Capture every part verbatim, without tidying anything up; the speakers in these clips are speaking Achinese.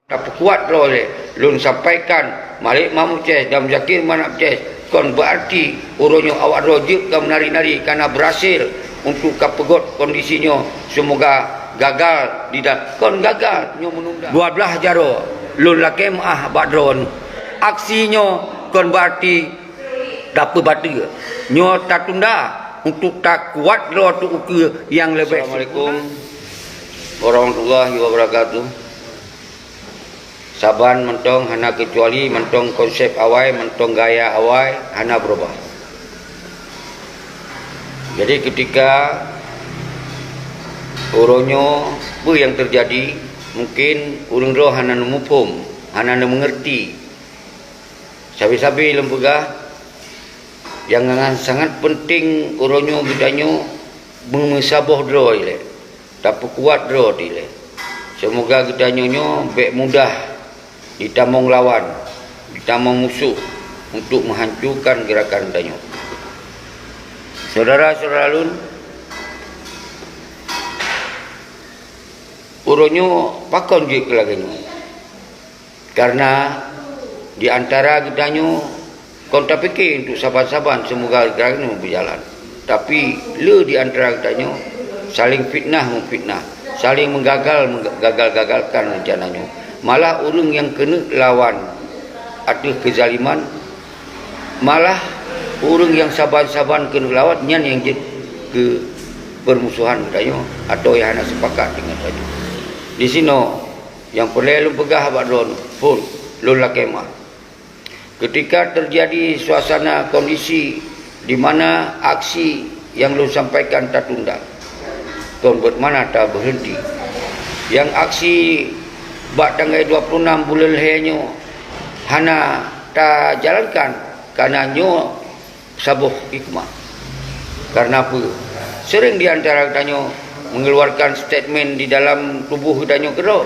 Tapeukuat droe lé. Lôn sampaikan, Malik Mahmud Ces dan Muzakir Manaf Ces, kon beuarti uroe nyoe awak droe jeuet ka meunari-nari kana beurhasil untuk ka peugöt kondisi nyoe, seumoga gagal di da-, kon gagal nyoe meununda. Dua blaih jaroe lôn lakée meuáh bak droe nyoe. Aksi nyoe kon beuarti tapeubateue. Nyoe tatunda untuk takuat droe teuh ukeue nyang leubeh. Assalamualaikum warahmatullahi wabarakatuh. Saban mantong hana keucuali mantong konsep awai, mantong gaya awai hana beurubah. Jadi ketika uroe nyoe peue nyang teujadi, mungkin ureuëng droe hana neumuphom, hana neumeungeurti. Sabe-sabe lôn peugah, nyang sangat peunteng uroe nyoe geutanyoe meumeusaboh droe ilée. Tapeukuat droe dilée. Seumoga geutanyoe nyoe bék mudah jitamong lawan, jitamong musoh untuk meuhancokan geurakan tanyoe. Syedara-syedara lôn, uroe nyoe pakon jeuet keu lagée nyoe? Kareuna di antara geutanyoe kon tapike untuk saban-saban seumoga geutanyoe beujalan. Tapi le di antara geutanyoe saléng fitnah-meufitnah, saléng meugagal-gagal-gagalkan reuncana nyoe. Malah ureuëng nyang keuneuk lawan ateueh keuzaliman, malah ureuëng nyang saban-saban keuneuk lawan nyan nyang jeuet keu peurmusohan geutanyoe atawa nyang hana seupakat deungon tanyoe. Disinoe nyang peureulée lôn peugah bak droeneueh, phon lôn lakée meuáh. Keutika teujadi suasana kondisi di mana aksi nyang lôn sampaikan tatunda, kon beuet mana tabeureunti. Nyang aksi bak tanggai dua ploh nam buleuen lhée nyoe hana tajalankan kareuna nyoe saboh hikmah. Kareuna peue? Seuréng di antara geutanyoe meungeuluarkan statement di dalam tuboh geutanyoe keudroe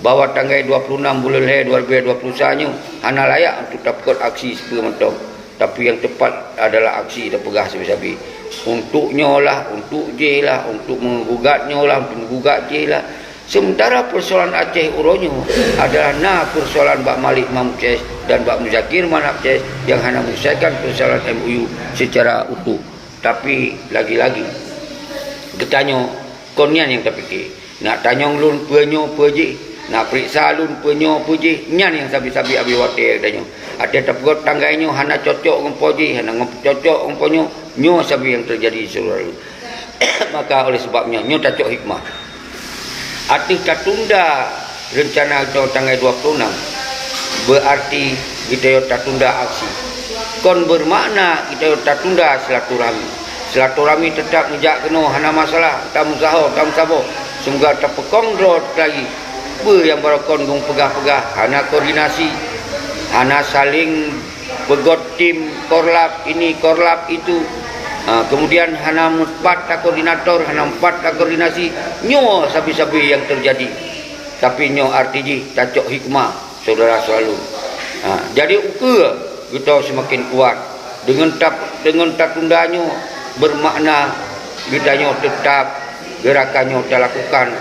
bahwa tanggai dua ploh nam buleuen lhée dua ribée dua ploh sa nyoe hana layak untuk tapeugot aksi sipeue mantong. Tapi nyang teupat adalah aksi tapeugah sabe-sabe. Untuk nyoe lah, untuk jéh lah, untuk meugugat nyoe lah, untuk meugugat jéh lah. Sementara persoalan Aceh uroe nyoe adalah na persoalan bak Malik Mahmud Ces dan bak Muzakir Manaf Ces nyang hana menyelesaikan persoalan M O U secara utuh. Tapi lagi-lagi, geutanyoe kon nyan nyang tapike. Nak tanyong lôn peue nyoe peue jih, nak peuriksa lôn peue nyoe peue jih, nyan nyang sabe-sabe abéh watée geutanyoe. Até tapeugot tanggai nyoe hana cocok ngon po jih, hana cocok ngon po nyoe, nyoe sabe nyang teujadi syedara lôn. Maka oleh sebab nyan, nyoe tacok hikmah. Ateueh tatunda reuncana geutanyoe tanggai dua ploh nam, beuarti geutanyoe tatunda aksi. Kon beumakna geutanyoe tatunda silaturahmi. Silaturahmi teutab neujak keunoe hana masalah, tameusaho, tameusaboh. Semoga tapeukong droe lagi. Peue nyang barokon geupeugah-peugah, hana koordinasi, hana saléng peugot tim korlap ini, korlap itu. Ha, kemudian hana meupat takoordinator, hana meupat takoordinasi. Nyoe sabe-sabe nyang teujadi. Tapi nyoe arti jih tacok hikmah, syedara-syedara lôn. Ha, jadi ukeue geutanyoe seumaken kuat. Deungon tap-, deungon tatunda nyoe beumakna geutanyoe teutab geurakan nyoe talakukan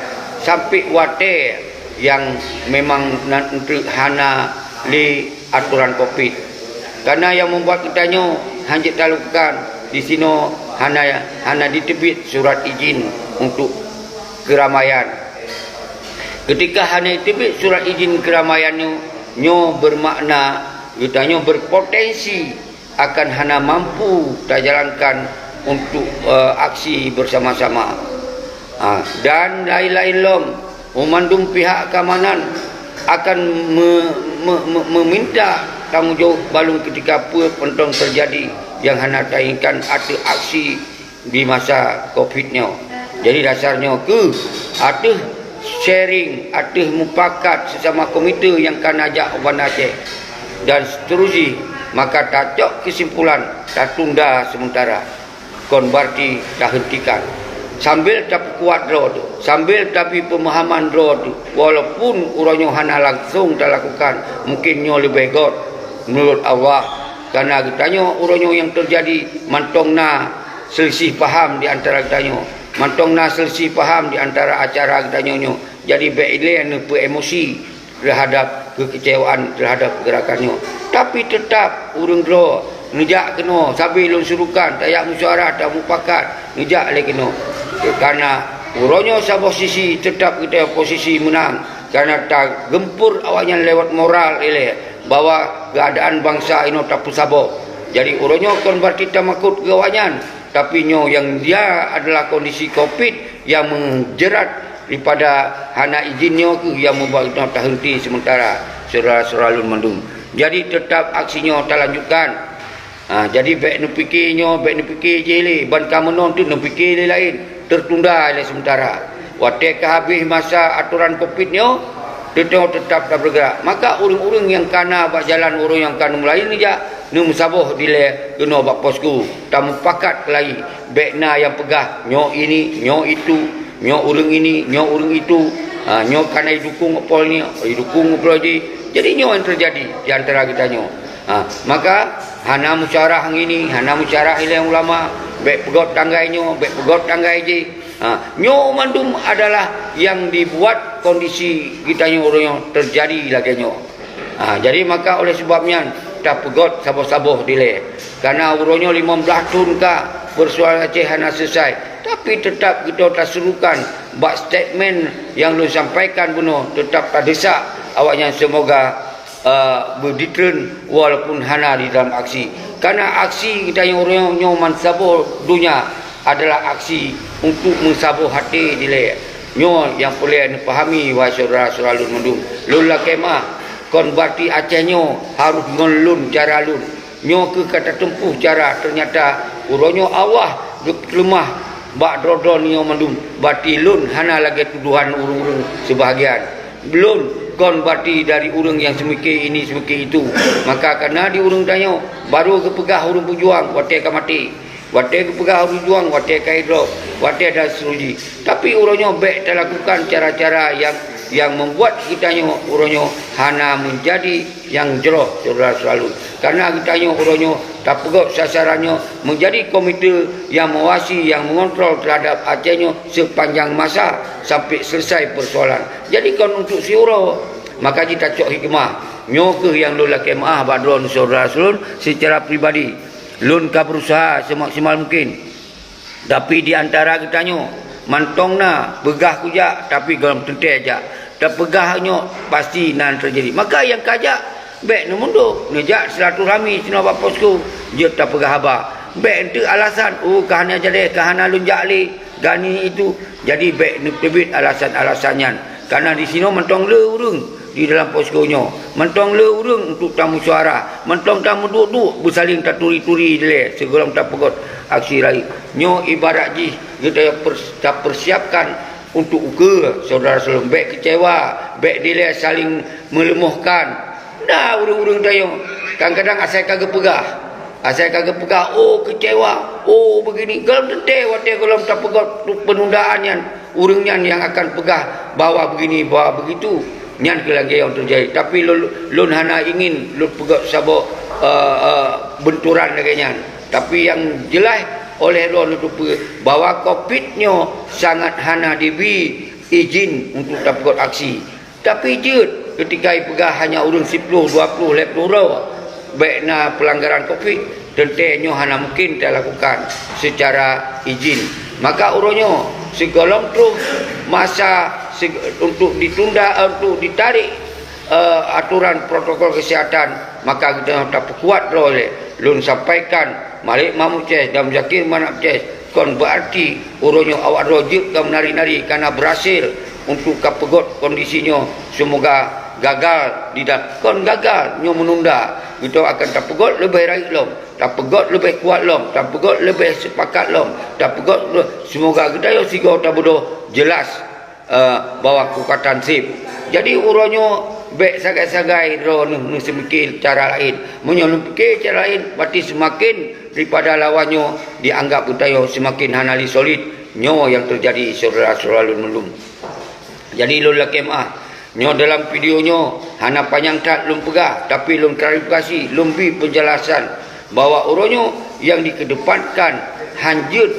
sampoe watée nyang memang nan eunteuk hana lé atoran covid. Kareuna nyang membuat geutanyoe hana jeuet talakukan disinoe hana, hana jiteubiet surat idin untuk keuramaian. Keutika hana jiteubiet surat idin keuramaian nyoe, nyoe beumakna geutanyoe beupotensi akan hana mampu tajalankan untuk, eh, aksi beusama-sama. Ha, dan laén-laén lom, meumandum pihak keamanan akan me-, me-, me-, meuminta tanggong jaweueb balum keutika peue peuntoeng teujadi nyang hana tainginkan ateueh aksi di masa covid nyoe. Jadi dasar nyoe keuh ateueh sharing, ateueh mupakat sisama komite nyang ka neujak u Banda Aceh dan seterusjih, maka tacok keusimpulan tatunda seumeuntara. Kon beuarti tahentikan. Sambil tapeukuat droe teuh, sambil tabri peumahaman droe teuh, walaupun uroe nyoe hana langsong talakukan, mungken nyoe leubeh göt meunurot Allah. Kareuna geutanyoe uroe nyoe nyang teujadi mantong na seulisih paham di antara geutanyoe, mantong na seulisih paham di antara acara geutanyoe nyoe. Jadi bék ilée neupeu emosi. terhadap kekecewaan terhadap gerakan nyoe. Tapi tetap ureuëng droe neujak keunoe, sabe lôn surukan tajak musyawarah, tamupakat, neujak lé keunoe. Karena uroe nyoe saboh sisi tetap kita posisi menang, karena tageumpor awaknyan lewat moral ilée bahwa keuadaan bansa inoe tapeusaboh. Jadi uroe nyoe kon berarti tamakot keu awaknyan, tapi nyoe yang dia adalah kondisi covid yang menjerat daripada hana izin nyoe keuh yang membuat kita terhenti sementara, saudara-saudara lôn mandum. Jadi tetap aksi nyoe talanjutkan. Ha, jadi bék neupike nyoe, bék neupike jih lé, ban ka meunoe teuk neupike lé laén, tertunda lé sementara. Watée ka habéh masa aturan covid nyoe, teutap tetap tabergerak. Maka ureuëng-ureuëng nyang kana bak jalan, ureuëng nyang kana mulai neujak, neumeusaboh dilée keunoe bak posko, tamupakat lagi. Bék na nyang peugah nyoe ini, nyoe itu, nyoe ureuëng ini, nyoe ureuëng itu. Ha, nyoe kana idukung Pol ni, idukung Pol ji. Jadi nyoe yang terjadi di antara kita nyoe. Ha, maka hana musyawarah ngini, hana musyawarah ilée ulama, bék peugot tanggai nyoe, bék peugot tanggai jih. Ha, nyoe mandum adalah yang dibuat kondisi kita nyoe uroe nyoe terjadi lagée nyoe. Ha, jadi maka oleh sebab nyan tapeugot saboh-saboh dilée. Karena uroe nyoe limong blaih thon ka persoalan Aceh hana selesai, tapi tetap kita tasurukan bak statement yang lôn sampaikan bunoe, tetap tadesak awaknyan semoga uh, beuditreun walaupun hana di dalam aksi. Karena aksi geutanyoe uroe nyoe man saboh donya adalah aksi untuk meusaboh até dilée. Nyoe nyang peureulée neupahami, wahai syedara-syedara lôn mandum. Lôn lakée meuah, kon berarti Aceh nyoe harôh ngon lôn cara lôn. Nyoe keuh ka tateumpôh cara, ternyata uroe nyoe Allah geupeuleumah bak droe-droe nyoe mandum. Berarti lôn hana lagée tudohan ureuëng-ureuëng seubahagian. Lôn kon berarti dari ureuëng nyang seumike ini, seumike itu. Maka kana di ureuëng tanyoe, barô geupeugah ureuëng peujuang watée ka maté, watée geupeugah ureuëng peujuang watée ka idrob, watée dan seterusnya. Tapi uroe nyoe bék talakukan cara-cara nyang, nyang membuat geutanyoe uroe nyoe hana menjadi nyang jroh, syedara-syedara lôn. Karena geutanyoe uroe nyoe tapeugot sasaran nyoe menjadi komite nyang mengawasi, nyang mengontrol terhadap Aceh nyoe sepanjang masa sampai selesai persoalan. Jadi kon untuk siuroe, maka jitacok hikmah. Nyoe keuh nyang lôn lakée meuah bak droe syedara lôn secara pribadi. Lôn ka berusaha semaksimal mungkin. Tapi di antara geutanyoe, mantong na peugah kujak, tapi gohlom teuntée jak. Tapeugah nyoe pasti nan teujadi. Maka nyang ka jak, bék neumundok, neujak silaturahmi sinoe bak posko, jeuet tapeugah haba. Bék enteuk alasan, "Oh, ka hana jadi, ka hana lôn jak lé, gani itu." Jadi bék neuteubiet alasan-alasan nyan. Karena di sinoe mantong le ureuëng di dalam posko nyoe, mantong le ureuëng untuk tamusyawarah, mantong tameuduek-duek beusaléng taturi-turi dilée sigohlom tapeugot aksi rayeuk. Nyoe ibarat jih geutanyoe pers-, tapersiapkan untuk ukeue, syedara-syedara lôn. Bék keucewa, bék dilée saléng meuleumohkan. Na ureuëng-ureuëng tanyoe kadang-kadang asai ka geupeugah, asai ka geupeugah, "Oh, keucewa, oh, begini." Gohlom teuntée watée gohlom tapeugot penundaan nyan, ureuëng nyan nyang akan peugah bahwa begini, bahwa begitu. Nyan keuh lagée nyang teujadi. Tapi lôn, lôn hana ingin lôn peugét saboh, eh, eh, beunturan lagée nyan. Tapi nyang jeulaih oleh droeneuh teupeue bahwa covid nyoe sangat hana jibi idhin untuk tapeugét aksi. Tapi jeuet keutika jipeugah hanya ureuëng siploh, dua ploh, lhée ploh droe, bék na peulanggaran covid, teuntée nyoe hana mungken talakukan seucara idhin. Maka uroe nyoe sigohlom troh masa se-, untuk ditunda, eh, untuk ditarék, eh, aturan protokol keuseuhatan, maka geutanyoe tapeukuat droe lé. Lôn sampaikan, Malik Mahmud Ces dan Muzakir Manaf Ces, kon beuarti uroe nyoe awak droe jeuet ka meunari-nari kana beurhasil untuk ka peugét kondisi nyoe. Seumoga gagal di da-, kon gagal, nyoe meununda. Geutanyoe akan tapeugét leubeh rayeuk lom, tapeugét leubeh kuat lom, tapeugét leubeh seupakat lom, tapeugét le-, seumoga geutanyoe sigoe tabeudôh jeulaih, eh, bahwa keukatan seb. Jadi uroe nyoe bék sagai-sagai droeneuh neuseumike cara laén. Meunyoe neupike cara laén, berarti seumaken daripada lawan nyoe dianggap geutanyoe seumaken hana lé solid. Nyoe nyang teujadi syedara-syedara lôn mandum. Jadi lôn lakée meuáh, nyoe dalam video nyoe hana panyang that lôn peugah, tapi lôn klarifikasi, lôn bi peunjelasan bahwa uroe nyoe nyang dikedepankan hanjeuet,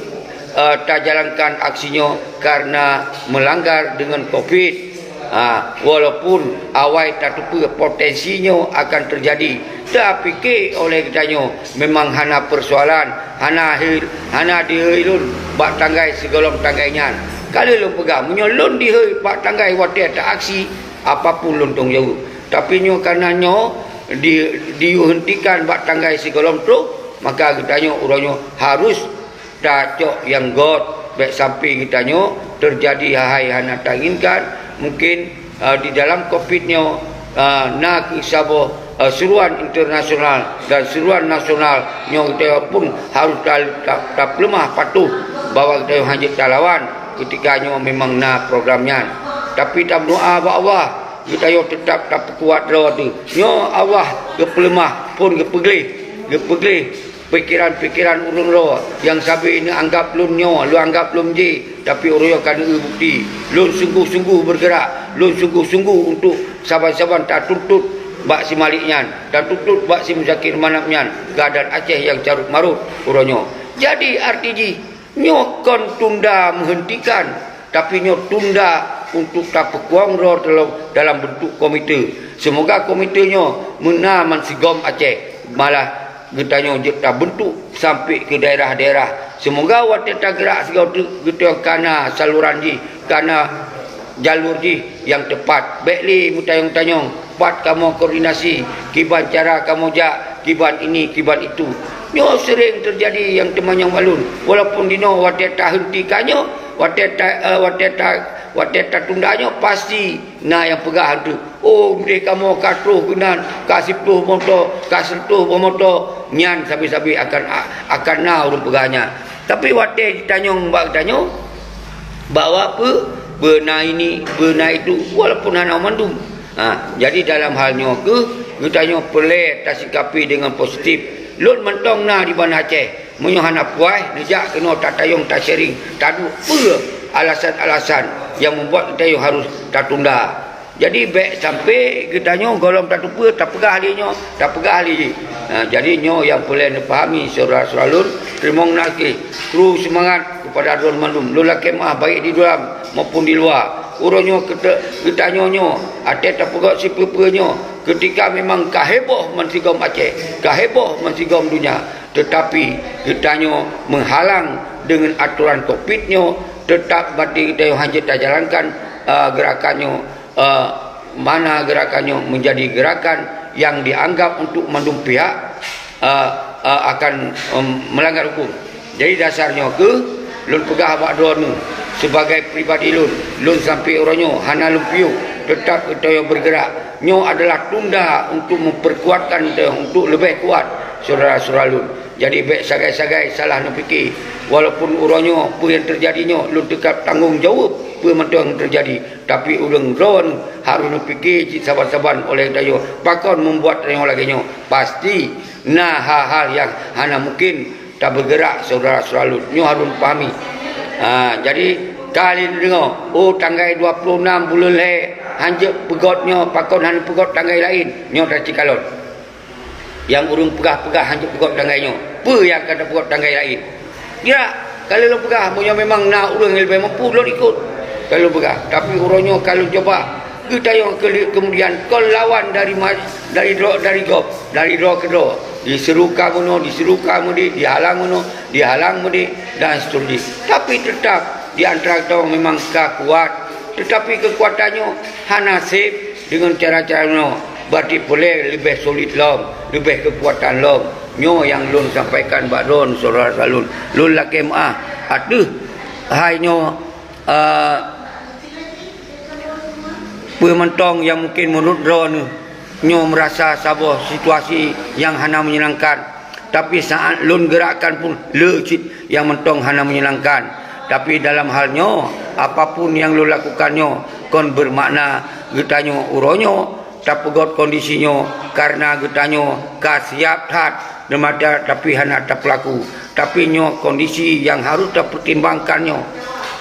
eh, tajalankan aksi nyoe karena meulanggar deungon covid. Ha, walaupun awai tateupeue potensi nyoe akan teujadi, tapike oleh geutanyoe memang hana peusoalan, hana he-, hana dihei lôn bak tanggai sigohlom tanggai nyan. Ka lheueh lôn peugah, meunyoe lôn dihei bak tanggai watée ta-aksi, apapun lôn tanggung jaweueb. Tapi nyoe kareuna nyoe di-, dihentikan bak tanggai sigohlom troh, maka geutanyoe uroe nyoe harus tacok nyang göt, bék sampai geutanyoe teujadi hai-hai hana tainginkan. Mungkin, eh, di dalam covid nyoe, eh, na kheueh saboh, eh, seruan internasional dan seruan nasional nyoe geutanyoe pun harus ta-, ta-, tapeuleumah patuh bahwa geutanyoe hana jeuet talawan ketika nyoe memang na program nyan. Tapi tameudoá bak Allah, geutanyoe teutap tapeukuat droe teuh. Nyoe Allah geupeuleumah phon geupeugleh, geupeugleh pikeran-pikeran ureuëng droe nyang sabe neuanggap lôn nyoe, lôn anggap lôn jih, tapi ureuëng nyoe ka neueu bukeuti. Lôn sungguh-sungguh beugeurak, lôn sungguh-sungguh untuk saban-saban tatuntut bak si Malik nyan, tatuntut bak si Muzakir Manaf nyan keuadaan Aceh nyang carôt-marôt uroe nyoe. Jadi arti jih, nyoe kon tunda meuheuntikan, tapi nyoe tunda untuk tapeukuong droe dalam, dalam beuntuk komite. Seumoga komite nyoe meuna meusigom Aceh, malah geutanyoe jeuet tabeuntuk sampai keu daerah-daerah. Seumoga watée tageurak sigoe teuk geutanyoe kana saluran jih, kana jalur jih nyang teupat. Bék lé meutanyong-tanyong, pat kamoe koordinasi, kiban cara kamoe jak, kiban ini, kiban itu. Nyoe seuréng teujadi nyang teumanyong bak lôn. Walaupun dinoe watée taheuntikeue nyoe, watée ta-, eh, watée ta-, watée tatunda nyoe, pasti na nyang peugah hantu, "Oh, meudeh kamoe ka troh keunan, ka siplôh moto, ka seureutôh boh moto." Nyan sabe-sabe akan, akan na ureuëng peugah nyan. Tapi watée jitanyong bak geutanyoe, bahwa peue, peue na ini, peue na itu, walaupun hana mandum. Ha, jadi dalam hal nyoe kheueh, geutanyoe peureulée tasikapi deungon positif. Lôn mantong na di Banda Aceh. Meunyoe hana puas, neujak keunoe tatanyong, tasharing, taduek peue alasan-alasan nyang membuat geutanyoe harus tatunda. Jadi, bék sampai geutanyoe gohlom tateupeue, tapeugah lé nyoe, tapeugah lé jih. Ha, jadi, nyoe nyang peureulée neupahami syedara-syedara lôn, teurimong na kheueh. Kru seumangat keupada droe mandum. Lôn lakée meuáh baik di dalam maupun di luwa. Uroe nyoe keute-, geutanyoe nyoe, até tapeugét sipeue-peue nyoe, keutika memang ka heboh meusigom Aceh, ka heboh meusigom donya. Teutapi geutanyoe meuhalang deungon atoran covid nyoe, teutap baté geutanyoe hana jeuet tajalankan, eh, geurakan nyoe, eh, mana geurakan nyoe meunjadi geurakan nyang dianggap untuk mandum pihak, eh, eh, akan, em, meulanggar huköm. Jadi dasar nyoe kheueh lôn peugah bak droeneuh, sibagai pribadi lôn, lôn sampoe uroe nyoe hana lôn piôh, teutap geutanyoe beugeurak. Nyoe adalah tunda untuk meupeurkuatkan geutanyoe untuk leubeh kuat, syedara-syedara lôn. Jadi bék sagai-sagai salah neupike. Walaupun uroe nyoe peue nyang teujadi nyoe, lôn teuka tanggong jaweueb peue mantong nyang teujadi. Tapi ureuëng droeneuh harôh neupike cit saban-saban oleh geutanyoe, pakon meubuet tanyoe lagée nyoe. Pasti na hal-hal nyang hana mungken tabeugeurak syedara-syedara lôn. Nyoe harôh neupahami. Ha, jadi ka lheueh neudeungoe, oh, tanggai dua puluh enam buleuen lhée hanjeuet peugét nyoe, pakon hana peugét tanggai laén. Nyoe tacikalon. Nyang ureuëng peugah-peugah hanjeuet peugét tanggai nyoe. Peue nyang ka tapeugét tanggai laén? Geujak, ka lheueh lôn peugah, meunyoe memang na ureuëng nyang leubeh mampu, lôn ikot. Ka lheueh lôn peugah, tapi uroe nyoe ka lôn cuba. Geutanyoe keu-, keumudian kon lawan dari ma-, dari droe, dari gob, dari droe keu droe. Diseuru ka meunoe, diseuru ka meudeh, dihalang meunoe, dihalang meudeh, dan seterusnya. Tapi teutap di antara geutanyoe memang ka kuat. Teutapi keukuatan nyoe hana seb deungon cara-cara nyoe, berarti peureulée leubeh solid lom, leubeh keukuatan lom. Nyoe nyang lôn sampaikan bak droeneuh syedara-syedara lôn. Lôn lakée meuáh ateueh hai nyoe, eh, peue mantong nyang mungken meunurot droeneuh nyoe meurasa saboh situasi nyang hana meunyenangkan. Tapi saát lôn geurakkan pun le cit nyang mantong hana meunyenangkan. Tapi dalam hal nyoe, apapun nyang lôn lakukan nyoe kon beumakna geutanyoe uroe nyoe tapeugét kondisi nyoe kareuna geutanyoe ka siab that, tapi hana tapeulaku. Tapi nyoe kondisi nyang harôh tapeutimbangkan nyoe.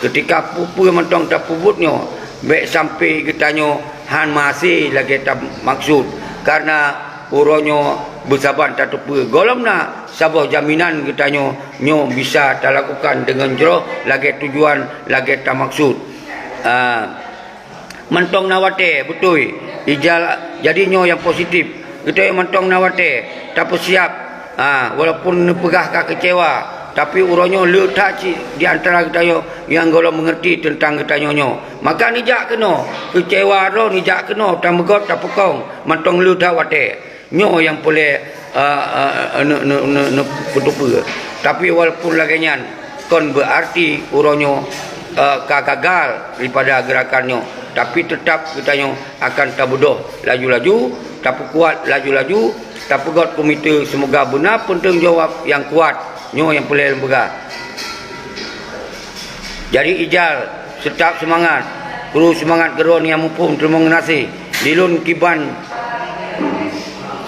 Keutika peue-peue mantong tapeubuet nyoe, bék sampoe geutanyoe hana maséh lagée tamaksud, kareuna uroe nyoe beusaban tateupeue gohlom na saboh jaminan geutanyoe nyoe bisa talakukan deungon jroh lagée tujuan lagée tamaksud. Ah, Mantong na watée, beutôi. Ijal, jadi nyoe nyang positif. Geutanyoe mantong na watée, tapeusiab. Ha, walaupun neupeugah ka keucewa, tapi uroe nyoe le that cit di antara geutanyoe nyang gohlom meungerti teuntang geutanyoe nyoe. Maka neujak keunoe, keucewa droe neujak keunoe, tameugot, tapeukong, mantong le that watée. Nyoe nyang peureulée, a, a, a, ne-, ne-, ne-, ne-, peuteupeue. Tapi walaupun lagée nyan, kon beuarti uroe nyoe, a, ka gagal daripada geurakan nyoe. Tapi teutab geutanyoe akan tabeudôh laju-laju, tapeukuat laju-laju, tapeugot komite seumoga beuna peutanggung jaweueb nyang kuat. Nyoe nyang peureulée lôn peugah. Jadi ijal, teutab seumangat, kru seumangat keudroe nyang muphom teurimong geunaséh. Di lôn kiban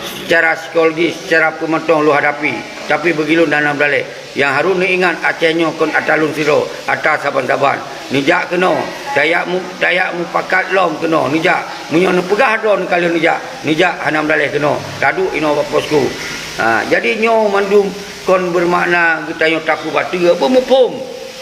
seucara psikologis, seucara peumantong lôn hadapi, tapi bagi lôn hana meudaleh. Nyang harôh neuingat, Aceh nyoe kon atra lôn sidroe, atra saban-saban. Neujak keunoe, tajak mu-, tajak mupakat lom keunoe, neujak. Meunyoe neupeugah droe neukalon neujak, neujak hana meudaleh keunoe, taduek inoe bak posko. Ha, jadi nyoe mandum kon beumakna geutanyoe tapeubateue, beumuphom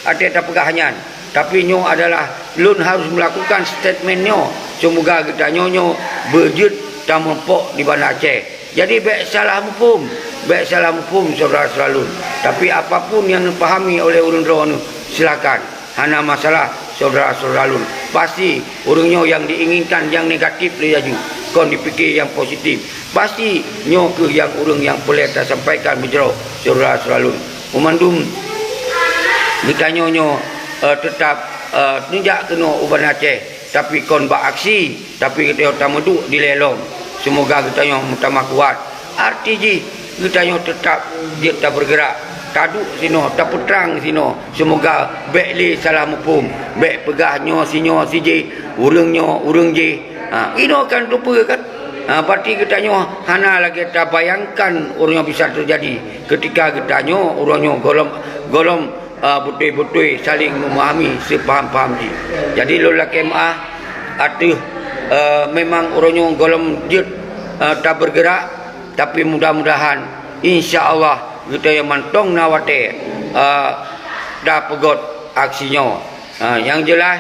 até tapeugah nyan. Tapi nyoe adalah lôn harôh meulakukan statement nyoe, seumoga geutanyoe nyoe beujeuet tameurumpok di Banda Aceh. Jadi bék salah muphom, bék salah muphom syedara-syedara lôn. Tapi apapun nyang neupahami oleh ureuëng droeneueh, silakan. Hana masalah syedara-syedara lôn. Pasti ureuëng nyoe nyang diinginkan nyang negatif lé laju, kon dipike nyang positif. Pasti nyoe kheueh nyang ureuëng nyang peureulée tasampaikan beujroh syedara-syedara lôn. Meumandum geutanyoe nyoe, eh, teutab, eh, neujak keunoe u Banda Aceh, tapi kon bak aksi, tapi geutanyoe tameuduek dilée lom. Seumoga geutanyoe meutamah kuat. Arti jih geutanyoe teutab jeuet tabeurgeurak, taduek sinoe, tapeutrang sinoe. Seumoga bék lé salah muphom, bék peugah nyoe sinyoe sijih, ureuëng nyoe ureuëng jih. Ha, inoe kan teupeue kan? Ha, berarti geutanyoe hana lagée tabayangkan uroe nyoe bisa teujadi. Keutika geutanyoe uroe nyoe gohlom, gohlom, a, beutôi-beutôi saléng meumahami seupaham-paham jih. Jadi lôn lakée meuáh ateueh, a, memang uroe nyoe gohlom jeuet, a, tabeurgeurak, tapi mudah-mudahan insya Allah geutanyoe mantong na watée, a, tapeugét aksi nyoe. A, nyang jeulaih,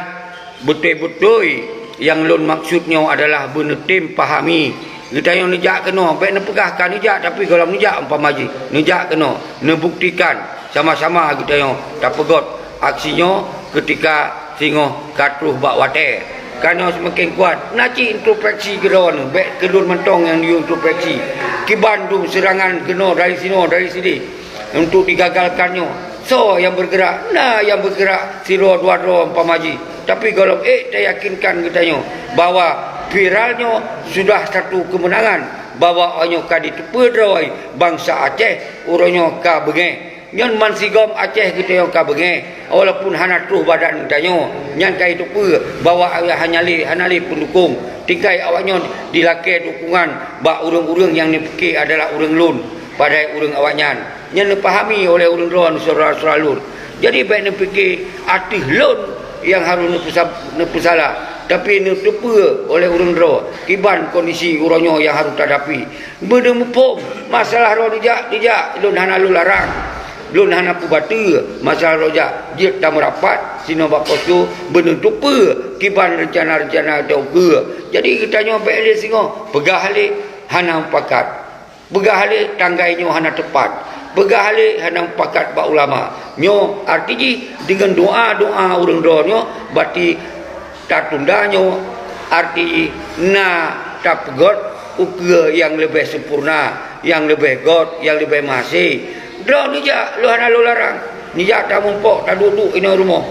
beutôi-beutôi nyang lôn maksud nyoe adalah beuneutem pahami. Geutanyoe neujak keunoe, bék neupeugah ka neujak, tapi gohlom neujak umpama jih. Neujak keunoe, neubuktikan sama-sama geutanyoe tapeugét aksi nyoe keutika singoh ka troh bak watée. Keunoe seumaken kuat, na cit introspeksi keudroe, bék keu lôn mantong nyang neuyue introspeksi. Kiban dum seurangan keunoe dari sinoe, dari sideh. Untuk digagalkan nyoe, soe nyang beurgeurak? Na nyang beurgeurak sidroe dua droe umpama jih. Tapi gohlom ék tayakinkan geutanyoe bahwa viral nyoe sudah satu keumeunangan, bahwa awak nyoe ka jiteupeue droe bansa Aceh uroe nyoe ka beungéh. Nyan bansigom Aceh geutanyoe ka beungéh, walaupun hana troh badan geutanyoe. Nyan ka jiteupeue bahwa hana lé, hana lé peundukong. Tinggai awak nyoe jilakée dukungan bak ureuëng-ureuëng nyang neupike adalah ureuëng lôn padahai ureuëng awaknyan. Nyan neupahami oleh ureuëng droe syedara-syedara lôn. Jadi bék neupike ateueh lôn nyang harôh neupeusa-, neupeusalah, tapi neuteupeue oleh ureuëng droe kiban kondisi uroe nyoe nyang harôh tadapi. Beuneuphom, masalah droe neujak, neujak, lôn hana lôn larang. Lôn hana peubateue, masalah droe jak, jeuet tameurapat sinoe bak posko, beuneuteupeu kiban reuncana-reuncana teukeue. Jadi geutanyoe bék lé singoh, peugah lé hana mupakat. Peugah lé tanggai nyoe hana teupat. Peugah lé hana mupakat bak ulama. Nyoe arti jih deungon doa-doa ureuëng droe nyoe bati tatunda nyoe, arti jih na tapeugét ukeue nyang leubeh sempurna, nyang leubeh gét, nyang leubeh mahasé. Droe neujak, lôn hana lôn larang. Neujak tamumpok, taduek-duek inoe rumoh.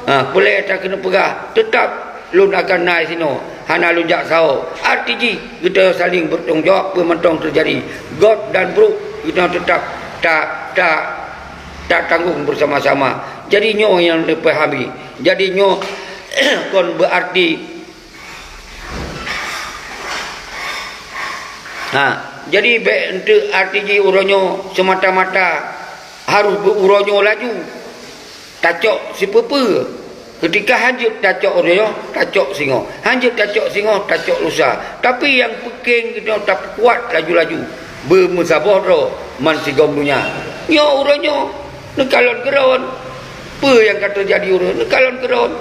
Ha, peulée takeuneuk peugah, teutab lôn akan na sinoe, hana lôn jak saho. Arti jih, geutanyoe saléng beutanggung jaweueb peue mantong teujadi. Gét dan brok, geutanyoe teutab ta, ta, tatanggong beusama-sama. Jadi nyoe nyang neupahami. Jadi nyoe kon beuarti, ha, jadi bék eunteuk arti jih uroe nyoe seumata-mata harôh beu-, uroe nyoe laju. Tacok sipeue-peue. Keutika hanjeuet tacok uroe nyoe, tacok singoh. Hanjeuet tacok singoh, tacok lusa. Tapi nyang peukéng geutanyoe tapeukuat laju-laju. Beumeusaboh droe bansigom donya. Nyoe uroe nyoe, neukalon keudroe. Peue nyang ka teujadi uroe nyoe, neukalon keudroe.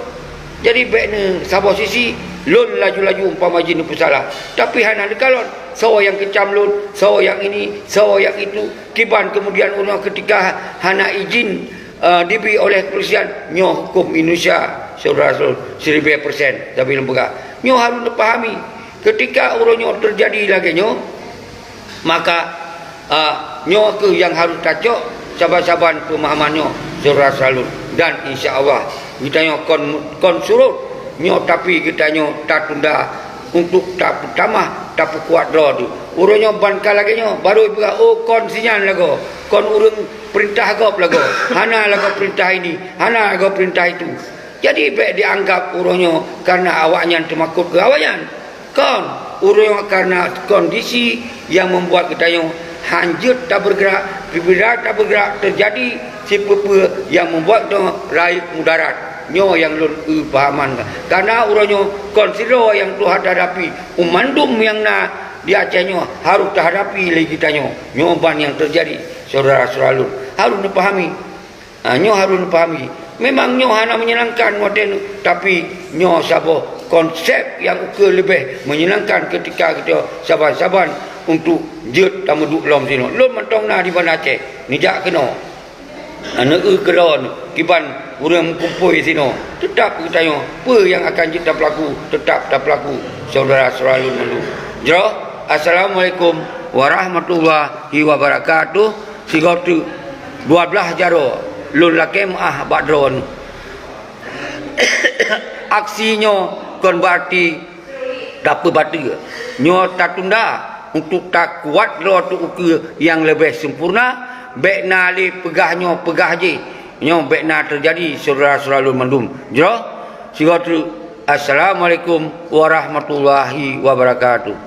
Jadi bék neusaboh sisi, Lôn laju-laju umpama jih neupeusalah, tapi hana neukalon soe nyang keucam lôn, soe nyang ini, soe nyang itu. Kiban kemudian uroe nyoe ketika hana izin, eh, dibri oleh kepolisian, nyoe huköm Indonesia, syedara-syedara, siribèe persen, sabe lôn peugah. Nyoe harôh neupahami, ketika uroe nyoe teujadi lagèe nyoe, maka, ah, nyoe kheueh nyang harôh tacok saban-saban peumahaman nyoe, syedara-syedara lôn. Dan insya Allah, geutanyoe kon, kon surot nyoe, tapi geutanyoe tatunda untuk tapeutamah, tapeukuat droe teuh. Uroe nyoe ban ka lagèe nyoe, barô jipeugah, "Oh, kon si nyan lagoe, kon ureueng peurintah gob lagoe, hana lagoe peurintah ini, hana lagoe peurintah itu." Jadi, bèk jianggap uroe nyoe kareuna awaknyan teumakot keu awaknyan. Kon, uroe nyoe kareuna kondisi nyang membuat geutanyoe hanjeuet tabeureugerak, peubeda tabeureugerak, teujadi sipeue-peue nyang membuat geutanyoe rayeuk mudarat. Nyoe nyang lôn eu pahaman. Kareuna uroe nyoe kon sidroe nyang tuha tahadapi, u mandum nyang na di Aceh nyoe harôh tahadapi lé geutanyoe. Nyoe ban nyang teujadi, syedara-syedara lôn. Harôh neupahami. Ha, nyoe harôh neupahami. Memang nyoe hana menyenangkan watèe nyoe, tapi nyoe saboh konsep nyang ukeue leubeh menyenangkan ketika geutanyoe saban-saban untuk jeuet tameuduek lom sinoe. Lôn mantong na di Banda Aceh, neujak keunoe. Ha, neueu keudroe kiban ureueng meukumpôi sinoe. Teutap geutanyoe, peue nyang akan jeuet tapeulaku, teutap tapeulaku, syedara-syedara lôn mandum. Jroh, assalamualaikum warahmatullahi wabarakatuh. Sigoe teuk dua blaih jaroe lôn lakèe meu'ah bak droeneuh. Aksi nyoe kon beuarti tapeubateue. Nyoe tatunda untuk takuat droe teuh ukeue nyang leubeh sempurna. Bèk na lé peugah nyoe peugah jéh. Nyoe bèk na teujadi, syedara-syedara lôn mandum. Jroh, sigoe teuk, assalamualaikum warahmatullahi wabarakatuh.